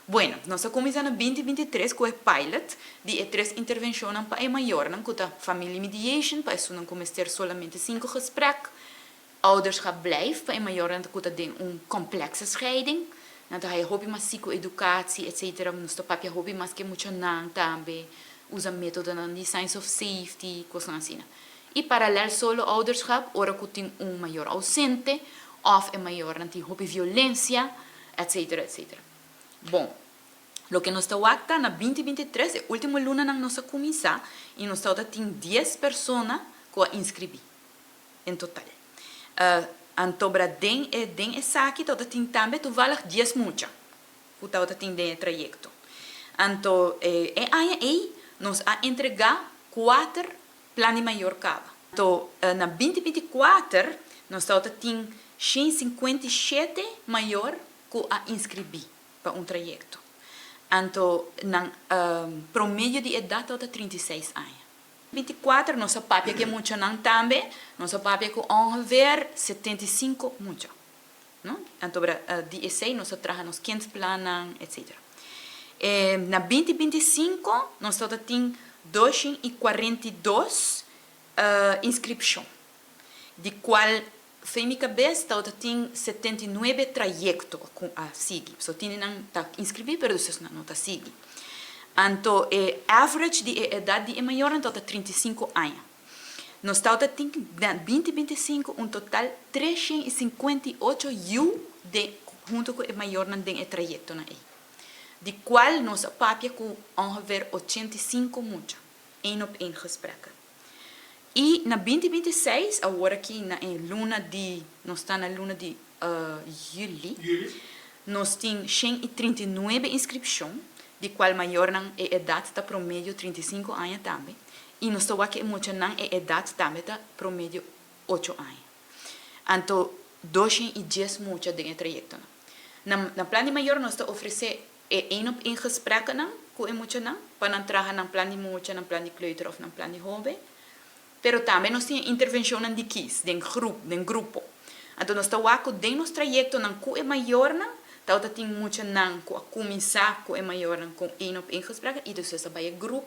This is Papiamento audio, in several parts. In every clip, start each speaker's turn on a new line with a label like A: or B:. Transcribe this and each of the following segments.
A: Bueno, nos a kuminsá na 2023 ku e pilot di e tres intervenshonnan pa e mayornan, ku ta family mediation pa esunnan ku mester solamente sinku gesprek, ouderschap blijf pa e mayornan ku ta den un complexe scheiding, nan ta haya hopi mas psico-educatie etcetera, nos ta papia hopi mas ku e muchanan tambe, usa métodonan di signs of safety, kosnan asina. I parallel solo ouderschap ora ku tin un mayor ausente òf e mayornan tin hopi violensia, etcetera, etcetera. Bon, loke nos ta wak ta na 2023, e último lunanan nos a kuminsá i nos tabata tin 10 persona ku a inskribí en total. Anto bra den e den esaki tabata tin tambe toevallig 10 mucha ku tabata tin den e trayekto. Anto e aña ei nos a entregá kuater plan di mayor kaba. Anto na 2024 nos tabata tin 157 mayor ku a inskribí pa un trayekto. Anto nan promedio di edat tabata 36 aña. 24 nos a papia ku e muchanan tambe, nos a papia ku ongeveer 75 mucha. No? Anto di esei nos a traha nos kindplannan, etcetera. Na 2025 nos tabata tin 242 inskripshon, di kual for mi kabes tabata tin 79 trayekto ku a sigui. So tin nan ta inskribí pero despues nan no ta sigui. Anto e average di e edat di e mayornan tabata 35 aña. Nos tabata tin na 2025 un total 358 yu den hunto ku e mayornan den e trayektonan ei, di kual nos a papia ku ongeveer 85 mucha, één op één gesprekken. I na 2026, awor aki na e luna di, nos ta na luna di yüli, nos tin 139 inskripshon, di kual mayornan e edat ta promedio 35 aña tambe, i nos ta wak e muchanan e edat tambe ta promedio 8 aña. Anto 210 mucha den e trayektonan. Na plan di mayor nos ta ofresé e één op één gespreknan ku e muchanan, pa nan traha nan plan di mucha, nan plan di kleuter òf nan plan di hóben. Pero tambe nos tin intervenshonnan di kies, den grup, den grupo. Anto nos ta wak ku den nos trayektonan ku e mayornan, tabata tin muchanan ku a kuminsá ku e mayornan ku één op één gesprekken i despues a bai e grup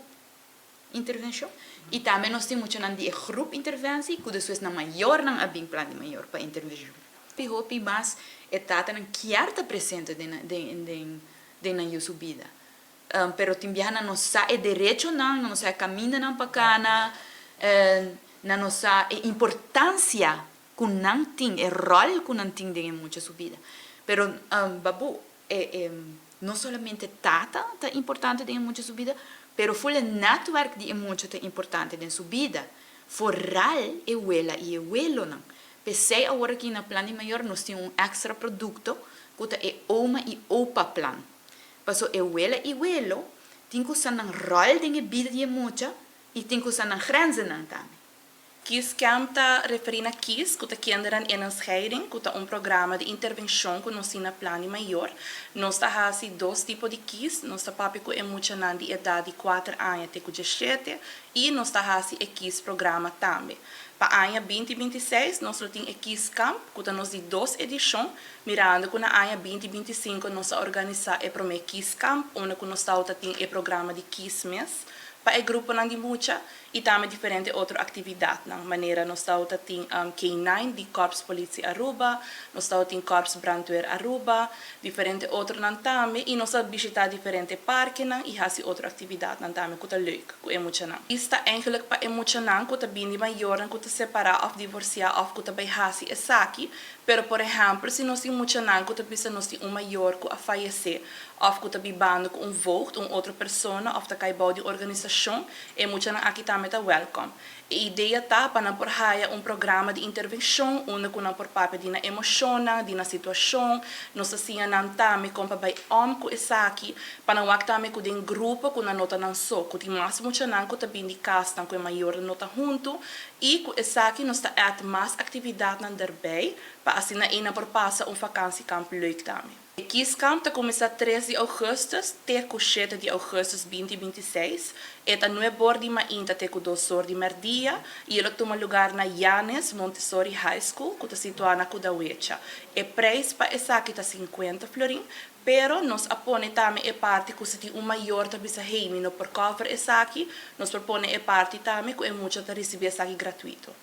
A: intervenshon. I tambe nos tin muchanan di e groep interventie ku despues nan mayornan a bin plan di mayor pa intervenshon. Hopi hopi mas e tatanan kier ta presente den den den den nan yu su bida. Pero tin biaha nan no sa e derechonan, nan no sa e kamindanan pa kana, nan no sa e importansia ku nan tin, e ròl ku nan tin den e mucha su bida. Pero babu, e e no solamente tata ta importante den e mucha su bida, pero ful e netwerk di e mucha ta importante den su bida. Foral e wela i e welonan. P'esei awor aki na Plan di Mayor nos tin un èkstra produkto ku ta e oma i opa plan. Paso e wela i welo tin ku sa nan ròl den e bida di e mucha i tin ku sa nan grenzennan tambe.
B: Kieskamp ta referí na Kies, ku ta Kinderen in een Scheiding, ku ta un programa di intervenshon ku nos tin na Plan di Mayor. Nos ta hasi dos tipo di kies, nos ta papia ku e muchanan di edat di 4 aña te ku 17 i nos ta hasi e Kies programa tambe. Pa aña 2026 nos lo tin e Kieskamp, ku ta nos di dos edishon, mirando ku na aña 2025 nos a organisá e promé Kieskamp, unda ku nos tabata tin e programa di Kies mes pa e gruponan di mucha i tambe diferente otro aktividatnan, manera nos tabata tin K9 di Korps Politie Aruba, nos tabata tin Korps Brandweer Aruba, diferente otronan tambe i nos a bishitá diferente parkenan i hasi otro aktividatnan tambe ku ta leuk ku e muchanan. Esta eigenlijk pa e muchanan ku ta bini di mayornan ku ta separá òf divorsiá òf ku ta bai hasi esaki, pero por ehèmpel si nos tin muchanan ku ta bisa nos tin un mayor ku a fayesé òf ku ta bibando ku un voogd, un otro persona òf ta kai bou di organisashon, e muchanan aki tambe ta wèlkòm. E idea ta pa nan por haya un programa di intervenshon unda ku nan por papia di nan emoshonnan, di nan situashon. Nos ta siña nan tambe kon pa bai òm ku esaki, pa nan wak tambe ku den grupo ku nan no ta nan so, ku tin mas muchanan ku ta bin di kasnan ku e mayornan no ta huntu i ku esaki nos ta add mas aktividatnan derbei pa asina ei nan por pasa un vakantiekamp leuk tambe. E Kieskamp ta kuminsá 3 di ougùstùs te ku 7 di ougùstùs 2026. E ta 9 or di mainta te ku 2 or di mèrdia i e lo tuma lugar na Janes Montessori High School ku ta situá na Kudawecha. E preis pa esaki ta 50 florin. Pero nos a pone tambe e parti ku si un mayor ta bisa: "Hey, mi no por cover esaki", nos por pone e parti tambe ku e mucha ta risibí esaki gratuito.